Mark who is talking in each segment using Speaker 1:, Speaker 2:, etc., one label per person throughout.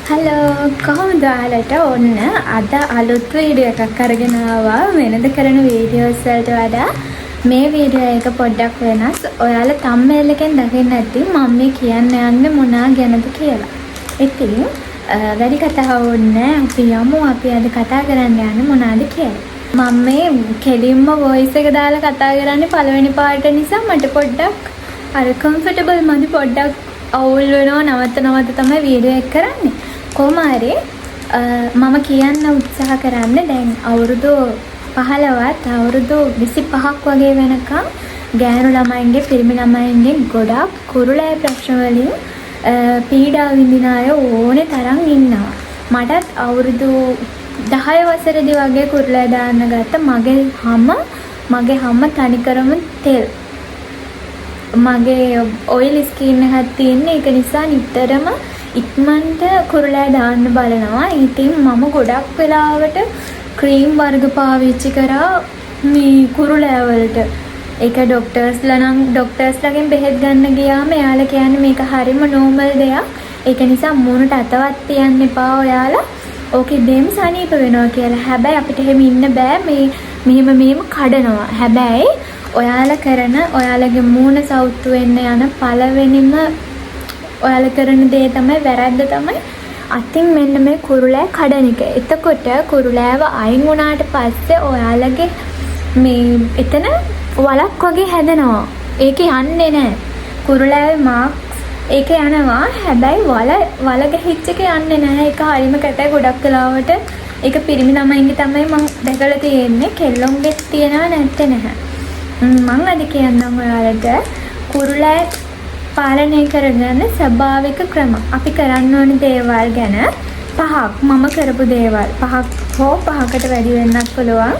Speaker 1: Hello, කොහොමද ඔයාලට? ඔන්න අද අලුත් වීඩියෝ එකක් අරගෙන ආවා. වෙනද කරන වීඩියෝස් වලට වඩා මේ වීඩියෝ එක පොඩ්ඩක් වෙනස්. ඔයාලා තම්නේල් එකෙන් දකින්න ඇති මම මේ කියන්න යන්නේ මොනා ගැනද කියලා. ඉතින් වැඩි කතා ඕනේ නෑ. අපි යමු අපි අද කතා කරන්න යන්නේ මොනාද කියලා. මම මේ කෙලින්ම වොයිස් එක දාලා කතා කරන්නේ පළවෙනි පාරට නිසා මට පොඩ්ඩක් අර කම්ෆර්ටබල් මදි, පොඩ්ඩක් අවුල් වෙනවා. නවත්ත නවත්ත තමයි වීඩියෝ එක කරන්නේ. කොහොම හරි මම කියන්න උත්සාහ කරන්නේ, දැන් අවුරුදු 15ත් අවුරුදු 25ක් වගේ වෙනකම් ගෑනු ළමයින්ගේ, පිරිමි ළමයින්ගේ ගොඩක් කුරුලෑ ප්‍රශ්න වලින් පීඩා විඳින අය ඕනේ තරම් ඉන්නවා. මටත් අවුරුදු 10 වසරේදී වගේ කුරුලෑ දාන්න ගත්ත. මගේ හැම තනිකරම තෙල්. මගේ ඔයිලි ස්කින් එකක් තියෙන්නේ. ඒක නිසා නිතරම ඉක්මනට කුරුලෑ දාන්න බලනවා. ඉතින් මම ගොඩක් වෙලාවට ක්‍රීම් වර්ග පාවිච්චි කරා මේ කුරුලෑ වලට. ඒක ඩොක්ටර්ස්ලා නම්, ඩොක්ටර්ස්ලාගෙන් බෙහෙත් ගන්න ගියාම එයාලා කියන්නේ මේක හරිම නෝමල් දෙයක්. ඒක නිසා මූණට අතවත් තියන්න එපා ඔයාලා. ඕක ඉබේම සනීප වෙනවා කියලා. හැබැයි අපිට එහෙම ඉන්න බෑ, මේ මෙහෙම මෙහෙම කඩනවා. හැබැයි ඔයාලා කරන, ඔයාලගේ මූණ සවුත්තු වෙන්න යන පළවෙනිම ඔයාලා කරන දේ තමයි, වැරද්ද තමයි අතින් මෙන්න මේ කුරුලෑ කඩන එක. එතකොට කුරුලෑව අයින් වුණාට පස්සේ ඔයාලගේ මේ එතන වලක් වගේ හැදෙනවා. ඒක යන්නේ නෑ. කුරුලෑවේ මාක්ස් ඒක යනවා. හැබැයි වල වල ගැහිච්ච එක යන්නේ නෑ. ඒක හරිම කැතයි ගොඩක් වෙලාවට. ඒක පිරිමි ළමයින්ගේ තමයි මං දැකලා තියෙන්නේ. කෙල්ලොන්ගෙත් තියෙනවා, නැත්තේ නැහැ. මං අද කියන්නම් ඔයාලට කුරුලෑ පාලනය කරගන්න ස්වභාවික ක්‍රම. අපි කරන්න ඕන දේවල් ගැන පහක්, මම කරපු දේවල් පහක් හෝ පහකට වැඩි වෙන්නත් පුළුවන්.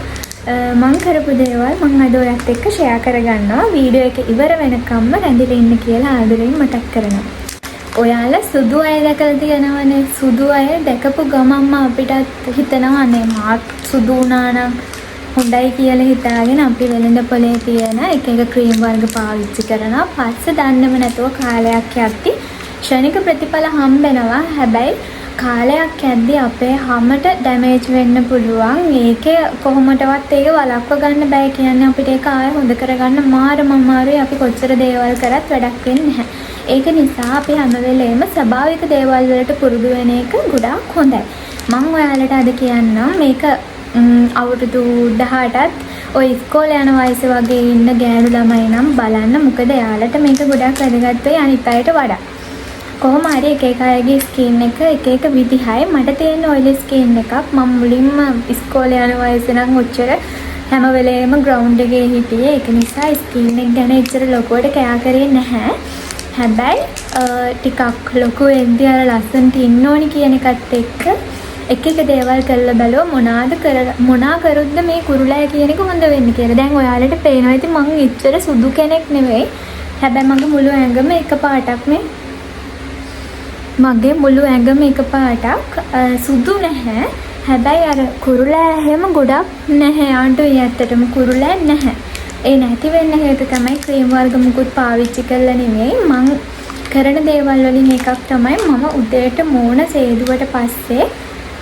Speaker 1: මං කරපු දේවල් මං අද ඔයත් එක්ක ෂෙයා කරගන්නවා. වීඩියෝ එක ඉවර වෙනකම්ම රැඳිලා ඉන්න කියලා ආදරෙන් මතක් කරනවා. ඔයාලා සුදු අය දැකලා තියෙනවනේ. සුදු අය දැකපු ගමන්ම අපිටත් හිතෙනවා අනේ මාත් සුදු වුණා නම් හොඳයි කියලා හිතාගෙන අපි වෙළඳ පොලේ තියෙන එක එක ක්‍රීම් වර්ග පාවිච්චි කරනවා. පස්සේ දන්නේම නැතුව කාලයක් යද්දි ක්ෂණික ප්‍රතිඵල හම්බෙනවා. හැබැයි කාලයක් යද්දි අපේ හමට ඩැමේජ් වෙන්න පුළුවන්. ඒකේ කොහොමටවත් ඒක වළක්ව ගන්න බෑ. කියන්නේ අපිට ඒක ආයෙ හොඳ කරගන්න මාරම අමාරුයි. අපි කොච්චර දේවල් කරත් වැඩක් වෙන්නේ නැහැ. ඒක නිසා අපි හැම වෙලේම ස්වභාවික දේවල් වලට පුරුදු වෙන එක ගොඩාක් හොඳයි. මං ඔයාලට අද කියන්නම්, මේක අවුරුදු 18ත් ඔය ඉස්කෝලේ යන වයස වගේ ඉන්න ගෑනු ළමයි නම් බලන්න. මොකද එයාලට මේක ගොඩක් වැදගත් වෙයි අනිත් අයට වඩා. කොහොම හරි එක එක අයගේ ස්කින් එක එක එක විදිහයි. මට තියෙන ඔයිලි ස්කින් එකක්. මම මුලින්ම ඉස්කෝලේ යන වයසේ නම් ඔච්චර හැම වෙලේම ග්‍රවුන්ඩ් එකේ හිටියේ. ඒක නිසා ස්කින් එක ගැන එච්චර ලොකුවට කෙයා කරේ නැහැ. හැබැයි ටිකක් ලොකු වෙද්දි අර ලස්සනට ඉන්න ඕනි කියන එකත් එක්ක එක එක දේවල් කරලා බැලුවා, මොනාද කරලා මොනා කරොත්ද මේ කුරුලෑ කියන එක හොඳ වෙන්නේ කියලා. දැන් ඔයාලට පේනවා ඉතින් මං එච්චර සුදු කෙනෙක් නෙවෙයි. හැබැයි මගේ මුළු ඇඟම එක පාටක්, මේ මගේ මුළු ඇඟම එක පාටක් සුදු නැහැ. හැබැයි අර කුරුලෑ එහෙම ගොඩක් නැහැ. අඩුයි, ඇත්තටම කුරුලෑ නැහැ. ඒ නැති වෙන්න හේතු තමයි ක්‍රීම් වර්ග මුකුත් පාවිච්චි කරලා නෙමෙයි. මං කරන දේවල් වලින් එකක් තමයි මම උදේට මූණ සේදුවට පස්සේ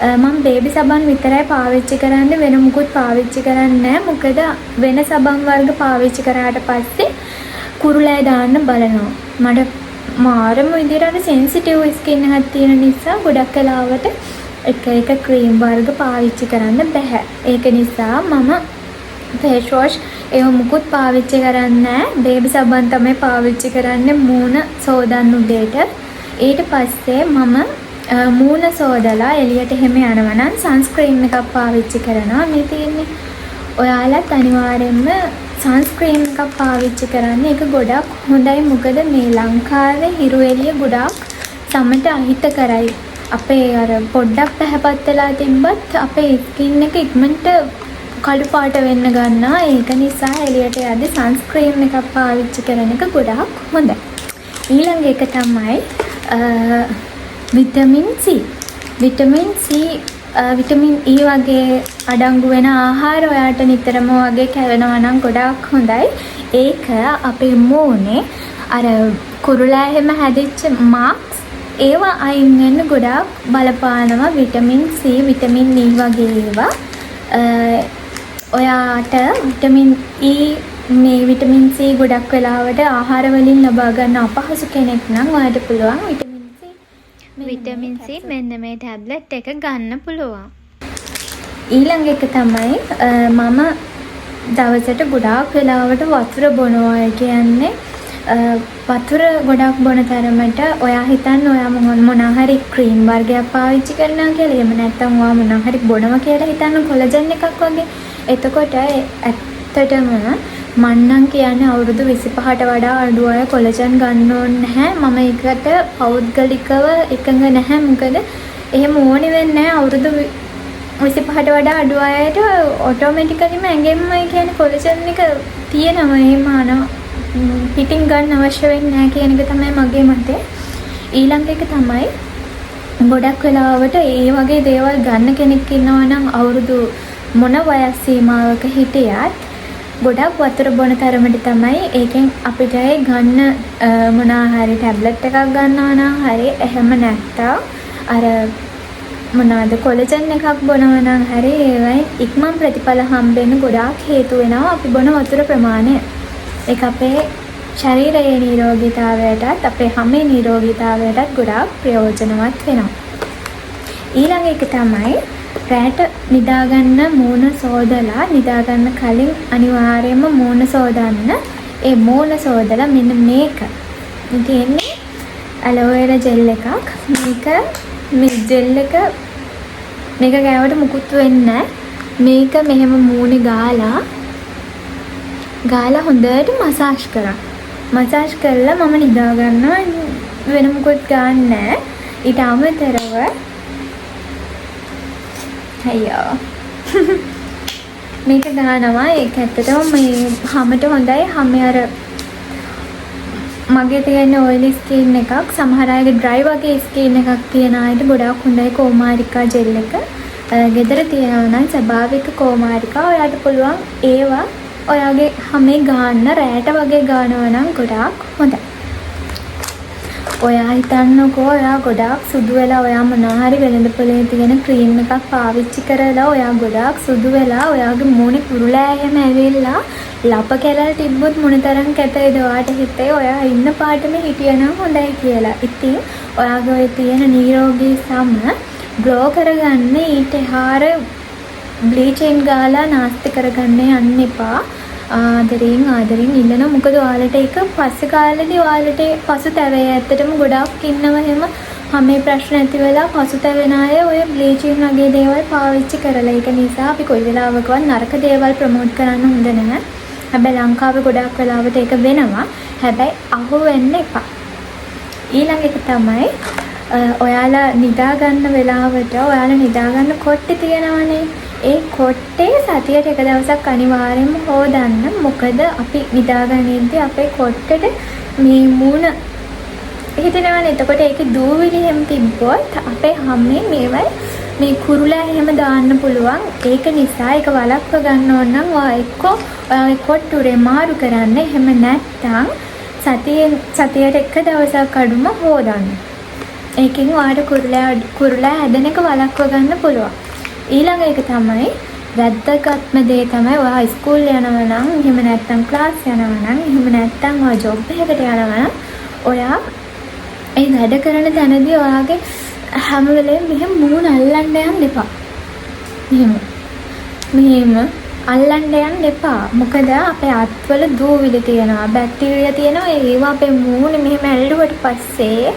Speaker 1: මං බේබි සබන් විතරයි පාවිච්චි කරන්නේ, වෙන මුකුත් පාවිච්චි කරන්නේ නැහැ. මොකද වෙන සබන් වර්ග පාවිච්චි කරාට පස්සේ කුරුලෑ දාන්න බලනවා. මට මාරම විදියට අර සෙන්සිටිව් ස්කින් එකක් තියෙන නිසා ගොඩක් වෙලාවට එක එක ක්‍රීම් වර්ග පාවිච්චි කරන්න බැහැ. ඒක නිසා මම ෆේස් වොෂ් ඒව මුකුත් පාවිච්චි කරන්නේ නෑ. බේබි සබන් තමයි පාවිච්චි කරන්නේ මූණ සෝදන්න උදේට. ඊට පස්සේ මම මූණ සෝදලා එළියට එහෙම යනවා නම් සන්ස්ක්‍රීන් එකක් පාවිච්චි කරනවා. මේ තියෙන්නේ. ඔයාලත් අනිවාර්යෙන්ම සන්ස්ක්‍රීන් එකක් පාවිච්චි කරන්න. ඒක ගොඩක් හොඳයි. මොකද මේ ලංකාවේ හිරු එළිය ගොඩාක් සමට අහිත කරයි. අපේ අර පොඩ්ඩක් පැහැපත් වෙලා තිබ්බත් අපේ ස්කින් එක ඉක්මනට කළු පාට වෙන්න ගන්නවා. ඒක නිසා එළියට යද්දි සන්ස්ක්‍රීන් එකක් පාවිච්චි කරන එක ගොඩාක් හොඳයි. ඊළඟ එක තමයි vitamin C. Vitamin C, vitamin E වගේ අඩංගු වෙන ආහාර ඔයාට නිතරම වගේ කැවෙනවා නම් ගොඩාක් හොඳයි. ඒක අපේ මූණේ අර කුරුලෑ එහෙම හැදිච්ච මාක්ස් ඒවා අයින් වෙන්න ගොඩාක් බලපානවා විටමින් C, vitamin E වගේ ඒවා. ඔයාට විටමින් E මේ විටමින් C ගොඩක් වෙලාවට ආහාර වලින් ලබා ගන්න අපහසු කෙනෙක් නම් ඔයාට පුළුවන් විටමින් C
Speaker 2: vitamin C මෙන්න මේ ටැබ්ලට් එක ගන්න පුළුවන්.
Speaker 1: ඊළඟ එක තමයි මම දවසට ගොඩාක් වෙලාවට වතුර බොනවා. ඒ කියන්නේ වතුර ගොඩක් බොන තරමට ඔයා හිතන්න ඔයා මොනා හරි ක්‍රීම් වර්ගයක් පාවිච්චි කරනවා කියලා. එහෙම නැත්නම් ඔයා මොනා හරි බොනවා කියලා හිතන්න කොලජන් එකක් වගේ. එතකොට ඇත්තටම මං නම් කියන්නේ අවුරුදු 25ට වඩා අඩු අය කොලජන් ගන්න ඕනේ නැහැ. මම ඒකට පෞද්ගලිකව එකඟ නැහැ. මොකද එහෙම ඕනේ වෙන්නේ නැහැ. අවුරුදු 25ට වඩා අඩු අයට ඔටෝමැටිකලිම ඇඟෙන්ම ඒ කියන්නේ කොලජන් එක තියෙනවා. එහෙම පිටින් ගන්න අවශ්‍ය වෙන්නේ නැහැ කියන එක තමයි මගේ මතය. ඊළඟ එක තමයි ගොඩක් වෙලාවට ඒ වගේ දේවල් ගන්න කෙනෙක් ඉන්නවා නම් අවුරුදු මොන වයස් සීමාවක හිටියත් ගොඩක් වතුර බොන තරමට තමයි ඒකෙන් අපිට ඒ ගන්න මොනවා හරි ටැබ්ලට් එකක් ගන්නවා නම් හරි, එහෙම නැත්තම් අර මොනවද කොලජන් එකක් බොනවා නම් හරි, ඒවයින් ඉක්මන් ප්‍රතිඵල හම්බෙන්න ගොඩාක් හේතු වෙනවා අපි බොන වතුර ප්‍රමාණය. ඒක අපේ ශරීරයේ නිරෝගීතාවයටත් අපේ හමේ නිරෝගීතාවයටත් ගොඩාක් ප්‍රයෝජනවත් වෙනවා. ඊළඟ එක තමයි රෑට නිදාගන්න මූණ සෝදලා, නිදාගන්න කලින් අනිවාර්යයෙන්ම මූණ සෝදන්න. ඒ මූණ සෝදලා මෙන්න මේක. මේ තියෙන්නේ ඇලෝවෙරා ජෙල් එකක්. මේක මේ ජෙල් එක මේක කෑවට මුකුත් වෙන්නේ නෑ. මේක මෙහෙම මූණේ ගාලා ගාලා හොඳට මසාජ් කරා. මසාජ් කරලා මම නිදා ගන්නවා, වෙන මුකුත් ගාන්නේ නෑ. ඊට අමතරව අයියෝ මේක ගානවා. ඒක ඇත්තටම මේ හමට හොඳයි. හමේ අර මගේ තියෙන ඔයිලි ස්කින් එකක්, සමහර අයගේ ඩ්‍රයි වගේ ස්කින් එකක් තියෙන අයට ගොඩාක් හොඳයි කෝමාරිකා ජෙල් එක. ගෙදර තියෙනවා නම් ස්වභාවික කෝමාරිකා ඔයාට පුළුවන් ඒවා ඔයාගේ හමේ ගාන්න, රෑට වගේ ගානවා නම් ගොඩාක් හොඳයි. ඔයා හිතන්නකෝ ඔයා ගොඩාක් සුදු වෙලා, ඔයා මොනවා හරි වෙළඳ පොලේ තියෙන ක්‍රීම් එකක් පාවිච්චි කරලා ඔයා ගොඩාක් සුදු වෙලා ඔයාගේ මූණේ කුරුලෑ එහෙම ඇවිල්ලා ලප කැලල් තිබ්බොත් මොනතරම් කැතයිද ඔයාට හිතේ ඔයා ඉන්න පාටම හිටියනම් හොඳයි කියලා. ඉතින් ඔයාගේ ඔය තියෙන නිරෝගී සම ග්ලෝ කරගන්න ඊට එහාර බ්ලීචින් ගාලා නාස්ති කරගන්න යන්න එපා. ආදරෙන් ආදරෙන් ඉල්ලනවා. මොකද ඔයාලට ඒක පස්සේ කාලෙදී ඔයාලට පසුතැවේ. ඇත්තටම ගොඩාක් ඉන්නව එහෙම හමේ ප්‍රශ්න ඇති වෙලා පසුතැවෙන අය ඔය බ්ලීචින් වගේ දේවල් පාවිච්චි කරලා. ඒක නිසා අපි කොයි වෙලාවකවත් නරක දේවල් ප්‍රමෝට් කරන්න හොඳ නැහැ. හැබැයි ලංකාවේ ගොඩාක් වෙලාවට ඒක වෙනවා. හැබැයි අහු වෙන්න එපා. ඊළඟ එක තමයි ඔයාලා නිදා ගන්න වෙලාවට ඔයාලා නිදා ගන්න කොට්ටේ තියෙනවනේ. ඒ කොට්ටේ සතියට එක දවසක් අනිවාර්යෙන්ම හෝදන්න. මොකද අපි නිදාගනිද්දි අපේ කොට්ටෙට මේ මූණ හිටිනවනේ. එතකොට ඒකේ දූවිලි එහෙම තිබ්බොත් අපේ හමේ මේවයි මේ කුරුලෑ එහෙම දාන්න පුළුවන්. ඒක නිසා ඒක වළක්ව ගන්න ඕන නම් ඔයා එක්කෝ ඔයාගේ කොට්ටුරේ මාරු කරන්න. එහෙම නැත්නම් සතියෙන් සතියට එක දවසක් අඩුම හෝදන්න. ඒකෙන් ඔයාට කුරුලෑ හැදෙන එක වළක්ව ගන්න පුළුවන්. ඊළඟ එක තමයි වැදගත්ම දේ තමයි ඔයා ඉස්කෝල් යනවා නම්, එහෙම නැත්නම් ක්ලාස් යනවා නම්, එහෙම නැත්නම් ඔයා ජොබ් එකකට යනවා නම්, ඔයා ඒ වැඩ කරන තැනදී ඔයාගේ හැම වෙලේම මෙහෙම මූණ අල්ලන්න යන්න එපා. මෙහෙම. මෙහෙම අල්ලන්න යන්න එපා. මොකද අපේ අත්වල දූවිලි තියෙනවා, බැක්ටීරියා තියෙනවා. ඒවා අපේ මූණේ මෙහෙම ඇල්ලුවට පස්සේ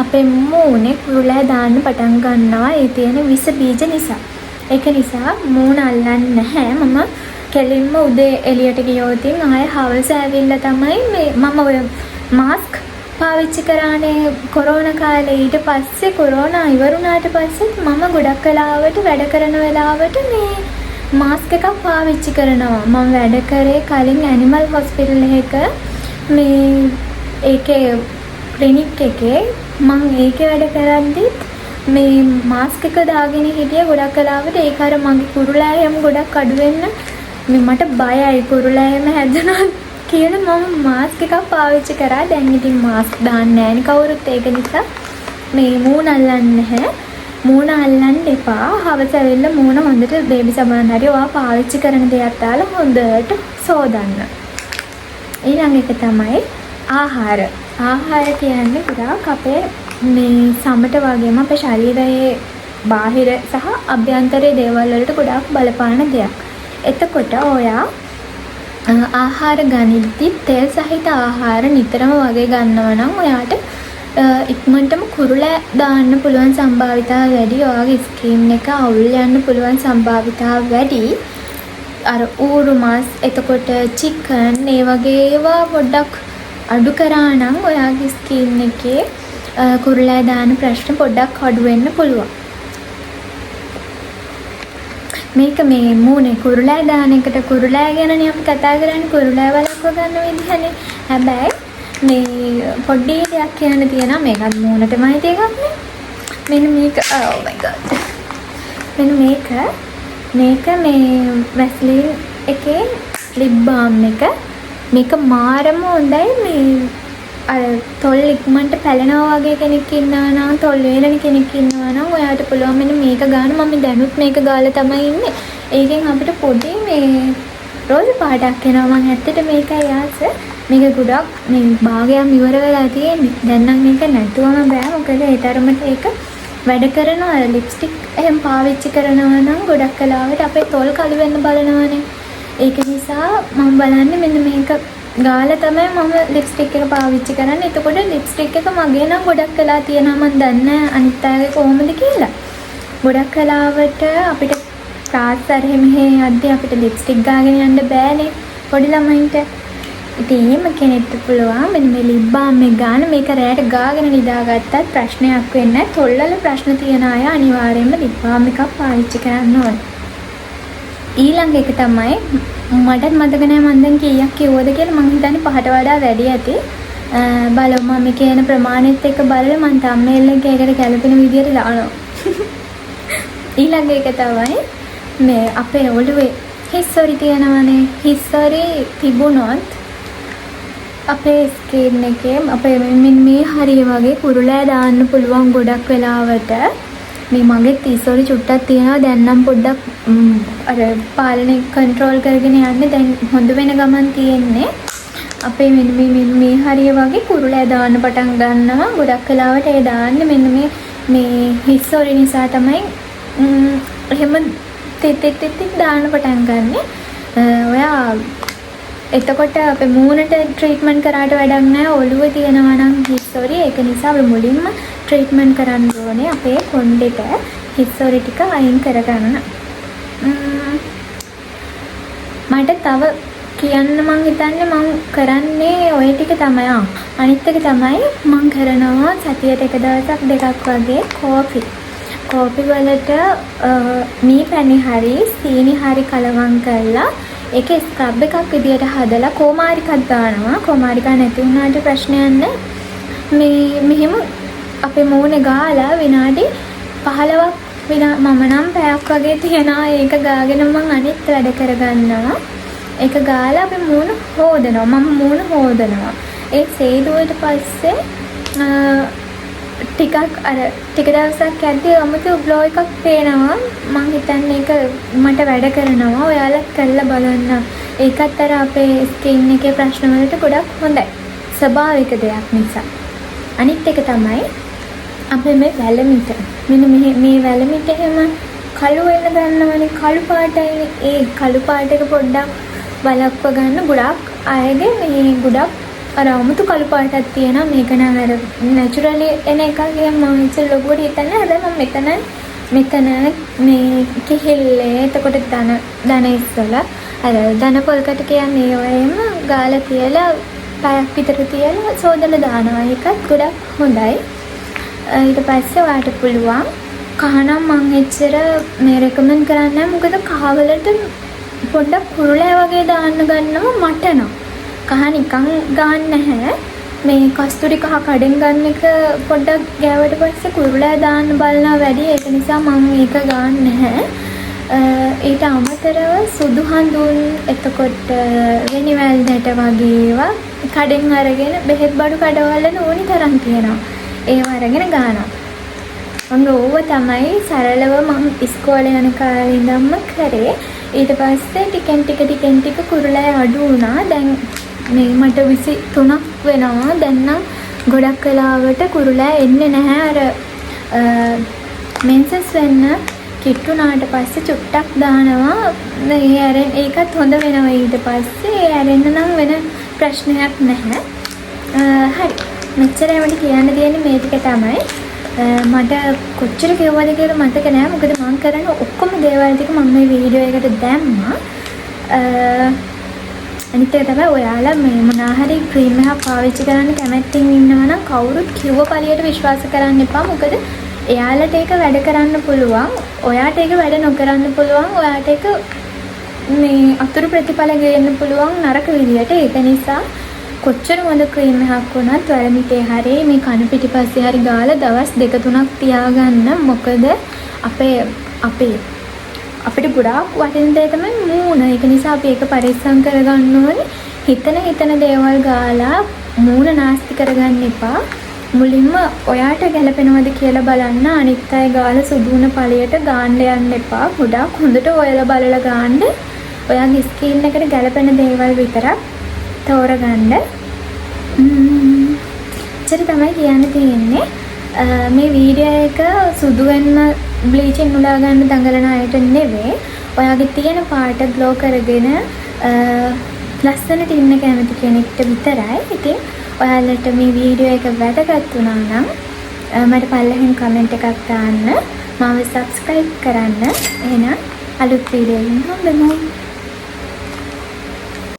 Speaker 1: අපේ මූණේ කුරුලෑ දාන්න පටන් ගන්නවා ඒ තියෙන විස බීජ නිසා. ඒක නිසා මූණ අල්ලන්නේ නැහැ. මම කෙලින්ම උදේ එළියට ගියොත් ආයෙ හවස ඇවිල්ලා තමයි මේ මම ඔය මාස්ක් පාවිච්චි කරානේ කොරෝනා කාලේ. ඊට පස්සේ කොරෝනා ඉවර වුණාට පස්සෙත් මම ගොඩක් වෙලාවට වැඩ කරන වෙලාවට මේ මාස්ක් එකක් පාවිච්චි කරනවා. මම වැඩ කරේ කලින් ඇනිමල් හොස්පිටල් එකක මේ ඒකේ ක්ලිනික් එකේ. මං ඒකේ වැඩ කරද්දිත් මේ මාස්ක් එක දාගෙන හිටියේ ගොඩක් වෙලාවට. ඒක අර මගේ කුරුලෑ එහෙම ගොඩක් අඩු වෙන්න මේ මට බයයි කුරුලෑ එහෙම හැදුනොත් කියලා මම මාස්ක් එකක් පාවිච්චි කරා. දැන් ඉතින් මාස්ක් දාන්නේ නෑනේ කවුරුත්. ඒක නිසා මේ මූණ අල්ලන්නේ නැහැ. මූණ අල්ලන්න එපා. හවස ඇවිල්ලා මූණ හොඳට බේබි සබන් හරි ඔයා පාවිච්චි කරන දෙයක් දාලා හොඳට සෝදන්න. ඊළඟ එක තමයි ආහාර. ආහාර කියන්නේ ගොඩාක් අපේ මේ සමට වගේම අපේ ශරීරයේ බාහිර සහ අභ්‍යන්තරයේ දේවල් වලට ගොඩාක් බලපාන දෙයක්. එතකොට ඔයා ආහාර ගනිද්දි තෙල් සහිත ආහාර නිතරම වගේ ගන්නවා නම් ඔයාට ඉක්මනටම කුරුලෑ දාන්න පුළුවන් සම්භාවිතාව වැඩි. ඔයාගේ ස්කින් එක අවුල් යන්න පුළුවන් සම්භාවිතාව වැඩි. අර ඌරු මස්, එතකොට චිකන්, ඒ වගේ ඒවා පොඩ්ඩක් අඩු කරා නම් ඔයාගේ ස්කින් එකේ කුරුලෑ දාන ප්‍රශ්න පොඩ්ඩක් අඩු වෙන්න පුළුවන්. මේක මේ මූණේ කුරුලෑ දාන එකට, කුරුලෑ ගැනනේ අපි කතා කරන්නේ, කුරුලෑ වළක්ව ගන්න විදිහනේ. හැබැයි මේ පොඩි දෙයක් කියන්න තියෙනවා, මේකත් මූණටම අයිති එකක් නේ. මෙන්න මේක, oh my God. මෙන්න මේක, මේක මේ වැස්ලින් එකේ ලිප් බාම් එක. මේක මාරම හොඳයි. මේ අර තොල් ඉක්මනට පැලෙනවා වගේ කෙනෙක් ඉන්නවා නම්, තොල් වේලෙන කෙනෙක් ඉන්නවා නම් ඔයාට පුළුවන් මෙන්න මේක ගන්න. මම දැනුත් මේක ගාලා තමයි ඉන්නේ. ඒකෙන් අපිට පොඩි මේ රෝස පාටක් එනවා. මං ඇත්තට මේකයි ආස. මේක ගොඩක් මේ භාගයක්ම ඉවර වෙලා තියෙන්නේ. දැන් නම් මේක නැතුවම බෑ. මොකද ඒ තරමට ඒක වැඩ කරනවා. අර ලිප්ස්ටික් එහෙම පාවිච්චි කරනවා නම් ගොඩක් වෙලාවට අපේ තොල් කළු වෙන්න බලනවානේ. ඒක නිසා මම බලන්නේ මෙන්න මේක ගාලා තමයි මම ලිප්ස්ටික් එක පාවිච්චි කරන්නේ. එතකොට ලිප්ස්ටික් එක මගේ නම් ගොඩක් වෙලා තියෙනවා. මං දන්නේ නෑ අනිත් අයගේ කොහොමද කියලා. ගොඩක් වෙලාවට අපිට ක්ලාස් අර මෙහෙ යද්දි අපිට ලිප්ස්ටික් ගාගෙන යන්න බෑනේ පොඩි ළමයින්ට. ඉතින් එහෙම කෙනෙක්ට පුළුවන් මෙන්න මේ ලිප් බාම් එක ගන්න. මේක රැයට ගාගෙන නිදාගත්තත් ප්‍රශ්නයක් වෙන්නේ නැහැ. තොල්වල ප්‍රශ්න තියෙන අය අනිවාර්යයෙන්ම ලිප් බාම් එකක් පාවිච්චි කරන්න ඕනේ. ඊළඟ එක තමයි, මටත් මතක නෑ මං දැන් කීයක් කිව්වද කියලා. මං හිතන්නේ පහට වඩා වැඩි ඇති. බලමු, මම කියන ප්‍රමාණෙත් එක්ක බලලා මං තම්නේල් එක ඒකට ගැලපෙන විදියට දානවා. ඊළඟ එක තමයි මේ අපේ ඔළුවේ හිස්සොරි තියෙනවනේ. හිස්සොරි තිබුණොත් අපේ ස්කින් එකේ අපේ මෙන්න මේ හරිය වගේ කුරුලෑ දාන්න පුළුවන් ගොඩක් වෙලාවට. මේ මගෙත් හිස්සොරි චුට්ටක් තියෙනවා. දැන් නම් පොඩ්ඩක් අර පාලනය කන්ට්‍රෝල් කරගෙන යන්නේ. දැන් හොඳ වෙන ගමන් තියෙන්නේ. අපේ මෙන්න මේ මෙන්න මේ හරිය වගේ කුරුලෑ දාන්න පටන් ගන්නවා. ගොඩක් වෙලාවට ඒ දාන්නේ මෙන්න මේ මේ හිස්සොරි නිසා තමයි එහෙම තෙත් තෙත් තෙත් තෙත් දාන්න පටන් ගන්නෙ. ඔයා එතකොට අපේ මූණට ට්‍රීට්මන්ට් කරාට වැඩක් නෑ ඔළුවේ තියෙනවා නම් හිස්සොරි. ඒක නිසා අපි මුලින්ම ට්‍රීට්මන්ට් කරන්න ඕනේ අපේ කොණ්ඩෙට හිස්සොරි ටික අයින් කරගන්න. මට තව කියන්න මං හිතන්නේ මං කරන්නේ ඔය ටික තමයි. ආ, අනිත් එක තමයි මං කරනවා සතියට එක දවසක් දෙකක් වගේ කෝපි. කෝපි වලට මී පැණි හරි සීනි හරි කලවම් කරලා ඒක ස්ක්‍රබ් එකක් විදියට හදලා කෝමාරිකක් දානවා. කෝමාරිකා නැති වුණාට ප්‍රශ්නයක් නෑ. මේ මෙහෙම අපේ මූණේ ගාලා විනාඩි 15ක්, මම නම් පැයක් වගේ තියනවා. ඒක ගාගෙන මං අනිත් වැඩ කරගන්නවා. ඒක ගාලා අපි මූණ හෝදනවා. මම මූණ හෝදනවා. ඒ සේදුවට පස්සේ ටිකක් අර ටික දවසක් යද්දි අමුතු ග්ලෝ එකක් පේනවා. මං හිතන්නේ ඒක මට වැඩ කරනවා. ඔයාලත් කරලා බලන්න. ඒකත් අර අපේ ස්කින් එකේ ප්‍රශ්න වලට ගොඩක් හොඳයි. ස්වභාවික දෙයක් නිසා. අනිත් එක තමයි අපේ මේ වැලමිට. මෙන්න මේ මේ වැලමිට එහෙම කළු වෙන්න ගන්නවනේ, කළු පාටයි. ඒ කළු පාට එක පොඩ්ඩක් වළක්ව ගන්න ගොඩක් අයගේ මේ ගොඩක් අර අමුතු කළු පාටක් තියෙනවා. මේක නම් අර නැචරලි එන එකක් කියලා මම ඉතින් ලොකුවට හිතන්නේ. හැබැයි මම මෙතන මෙතන මේ කෙහෙල්ලේ, එතකොට දන දන ඉස්සල අර දන පොල් කට කියන්නේ, ඒවා එහෙම ගාලා තියලා පැයක් විතර තියලා සෝදලා දානවා. ඒකත් ගොඩක් හොඳයි. ඊට පස්සේ ඔයාට පුළුවන් කහ නම් මං එච්චර මේ රෙකමන්ඩ් කරන්නේ නැහැ. මොකද කහ වලට පොඩ්ඩක් කුරුලෑ වගේ දාන්න ගන්නවා මට නම්. කහ නිකන් ගාන්න නැහැ. මේ කස්තුරි කහ කඩෙන් ගන්න එක පොඩ්ඩක් ගෑවට පස්සේ කුරුලෑ දාන්න බලනවා වැඩි. ඒක නිසා මං ඒක ගාන්නේ නැහැ. ඊට අමතරව සුදු හඳුන්, එතකොට වෙනිවැල් දැට වගේ ඒවා කඩෙන් අරගෙන, බෙහෙත් බඩු කඩවල ඕනි තරම් තියෙනවා. ඒවා අරගෙන ගානවා. ඔන්න ඕව තමයි සරලව මං ඉස්කෝලේ යන කාලේ ඉඳන්ම කරේ. ඊට පස්සේ ටිකෙන් ටික ටිකෙන් ටික කුරුලෑ අඩු වුණා. දැන් මේ මට 23ක් වෙනවා. දැන් නම් ගොඩක් වෙලාවට කුරුලෑ එන්නේ නැහැ. අර මෙන්සස් වෙන්න කිට්ටු වුණාට පස්සේ චුට්ටක් දානවා. ඒ ඇරෙන් ඒකත් හොඳ වෙනවා ඊට පස්සේ. ඒ ඇරෙන්න නම් වෙන ප්‍රශ්නයක් නැහැ. හරි. මෙච්චරයි මට කියන්න තියෙන්නේ, මේ ටික තමයි. මට කොච්චර කිව්වද කියලා මතක නෑ. මොකද මං කරන ඔක්කොම දේවල් ටික මම මේ වීඩියෝ එකට දැම්මා. අනිත් එක තමයි, ඔයාලා මේ මොනවා හරි ක්‍රීම් එකක් පාවිච්චි කරන්න කැමැත්තෙන් ඉන්නවා නම් කවුරුත් කිව්ව පළියට විශ්වාස කරන්න එපා. මොකද එයාලට ඒක වැඩ කරන්න පුළුවන්. ඔයාට ඒක වැඩ නොකරන්න පුළුවන්. ඔයාට ඒක මේ අතුරු ප්‍රතිඵල ගේන්න පුළුවන් නරක විදියට. ඒක නිසා කොච්චර හොඳ ක්‍රීම් එකක් වුණත් වලමිටේ හරි මේ කන පිටිපස්සේ හරි ගාලා දවස් දෙක තුනක් තියාගන්න. මොකද අපේ අපේ අපිට ගොඩාක් වටින දේ තමයි මූණ. ඒක නිසා අපි ඒක පරිස්සම් කරගන්න ඕනේ. හිතන හිතන දේවල් ගාලා මූණ නාස්ති කරගන්න එපා. මුලින්ම ඔයාට ගැලපෙනවද කියලා බලන්න. අනිත් අය ගාලා සුදු වුණ පළියට ගාන්න යන්න එපා. ගොඩාක් හොඳට හොයලා බලලා ගාන්න. ඔයාගේ ස්කින් එකට ගැලපෙන දේවල් විතරක් තෝරගන්න. එච්චර තමයි කියන්න තියෙන්නේ. මේ වීඩියෝ එක සුදු වෙන්න බ්ලීචින් උලා ගන්න දඟලන අයට නෙවෙයි. ඔයාගේ තියෙන පාට ග්ලෝ කරගෙන ලස්සනට ඉන්න කැමති කෙනෙක්ට විතරයි. ඉතින් ඔයාලට මේ වීඩියෝ එක වැදගත් වුණා නම් මට පල්ලෙහෙන් කමෙන්ට් එකක් දාන්න. මාව සබ්ස්ක්‍රයිබ් කරන්න. එහෙනම් අලුත් වීඩියෝ එකකින් හම්බෙමු.